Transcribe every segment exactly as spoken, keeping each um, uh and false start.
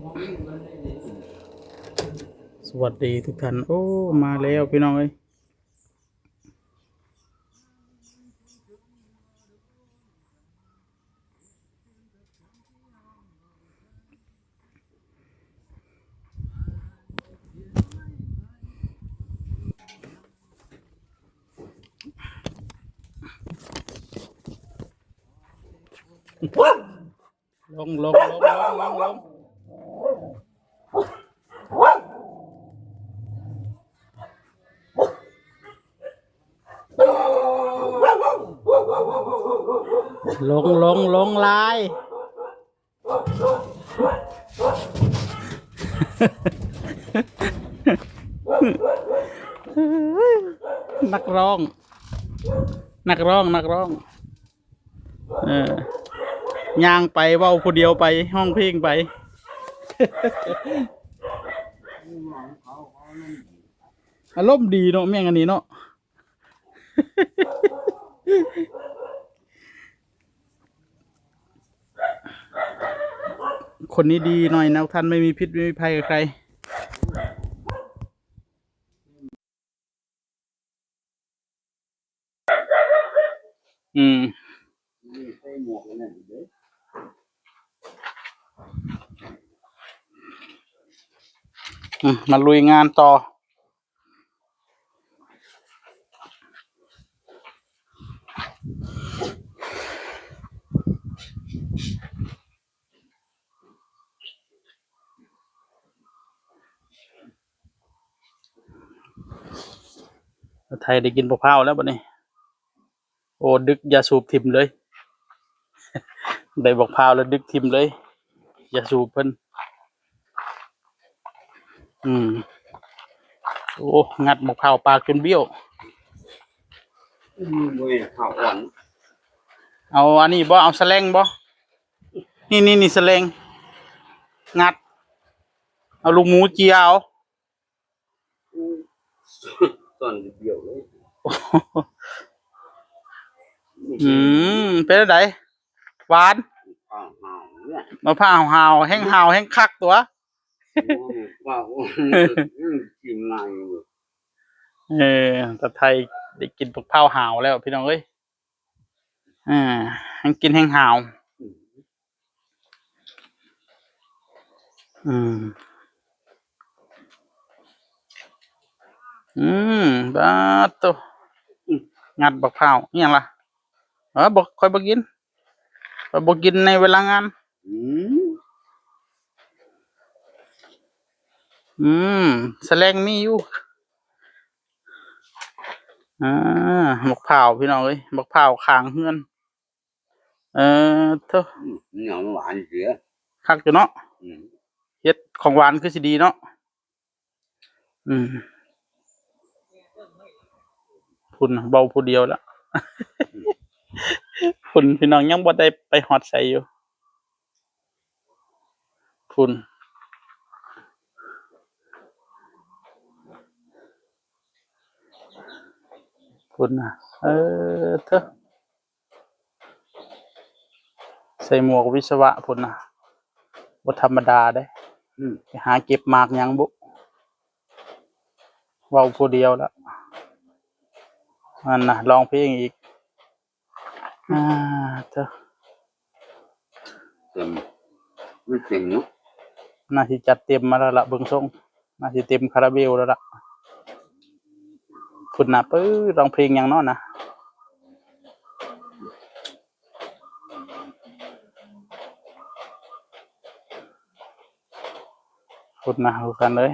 สวัสดีทุกท่าน โอ้ มาแล้วพี่น้องเอ้ย ลง ลง ลง ลง ลง ลง ลง ลง ลงลาย นักร้อง นักร้อง นักร้อง เออ ย่างไป เว้าผู้เดียวไป ร้องเพลงไป อารมณ์ดีเนาะ แม่งอันนี้เนาะ คนนี้ดีหน่อยนะท่าน ไม่มีพิษไม่มีภัยกับใคร อืม อืม มาลุยงานต่อ ไทยได้กินบักพร้าวแล้วบัดนี้ โอ้ ดึกยาสูบถิ่มเลย ได้บักพร้าวแล้วดึกถิ่มเลย ยาสูบเพิ่น อืม โอ้ งัดบักพร้าวปากจนเบี้ยว อืม บ่แม่นข้าวอ่อน เอาอันนี้บ่ เอาแสแลงบ่ นี่ นี่ นี่แสแลง งัด เอาลูกหมูเจียเอา อืม ตอนเดียวเลย อืม เป็นจั่งใด หวาน อ้าว หาวเนี่ย มะพร้าวหาว แฮงหาว แฮงคักตัว อืม ว่า อืม กินง่ายอยู่ เออ ตาไทยได้กินบักพร้าวหาวแล้วพี่น้องเอ้ย อ่า แฮงกินแฮงหาว อืม อืม อืม บาดโต งัดบักพร้าว อิหยังล่ะ เออ บ่ ข้อยบ่กิน ข้อยบ่กินในเวลางาน อืม อืม แสแลงมีอยู่ อ่า บักพร้าวพี่น้องเอ้ย บักพร้าวข้างเฮือน เออ โธ่ อืม เหนียวหวานเสีย คักอยู่เนาะ อืม เฮ็ดของหวานคือสิดีเนาะ อืม พุ้นน่ะ เว้าผู้เดียวละ พุ้นพี่น้องยังบ่ได้ไปฮอดไสอยู่ พุ้น พุ้นน่ะ เออ โธ่ ใส่หมวกวิศวะพุ้นน่ะ บ่ธรรมดาเด้ อืม ไปหาเก็บหมากหยังบุ เว้าผู้เดียวละ นั่นน่ะ ร้องเพลงอีก อ่า โธ่ เต็ม มันเต็มเนาะ น่าสิจัดเต็มมาแล้วล่ะ เบิ่งทรง น่าสิเต็มคาราเบลแล้วล่ะ พุ้นน่ะ ปื๊ด ร้องเพลงหยังเนาะน่ะ พุ้นน่ะ คือกันเลย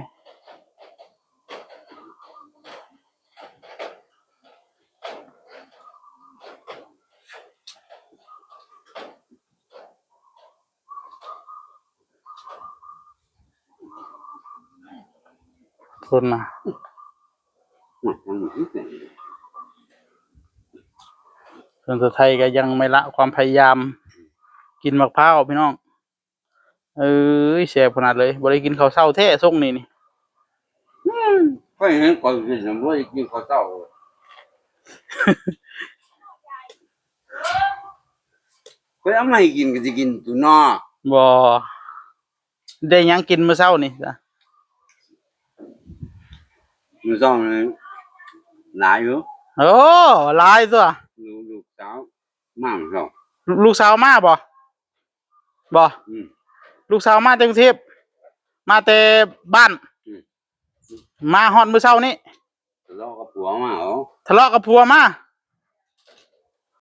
พุ้นน่ะ อืม อืม อืม เพิ่น ไทยก็ยังไม่ละความพยายาม กินบักพร้าวพี่น้อง เอ้ย แซ่บขนาดเลย บ่ได้กินข้าวเช้าแท้ทรงนี้นี่ อืม ข้อยเห็นก่อนกินน่ะบ่ได้กินข้าวเช้า ข้อยเอามาให้กินก็สิกินตั่วเนาะ บ่ ได้หยังกินมื้อเช้านี่จ้ะ มื้อเช้านี่หลายอยู่ โอ้ หลายตัว ลูกลูกสาวมามื้อเช้า ลูกสาวมาบ่บ่ อืม ลูกสาวมาจากกรุงเทพฯ มาแต่บ้าน อืม มาฮอดมื้อเช้านี้ ทะเลาะกับผัวมาเหรอ ทะเลาะกับผัวมา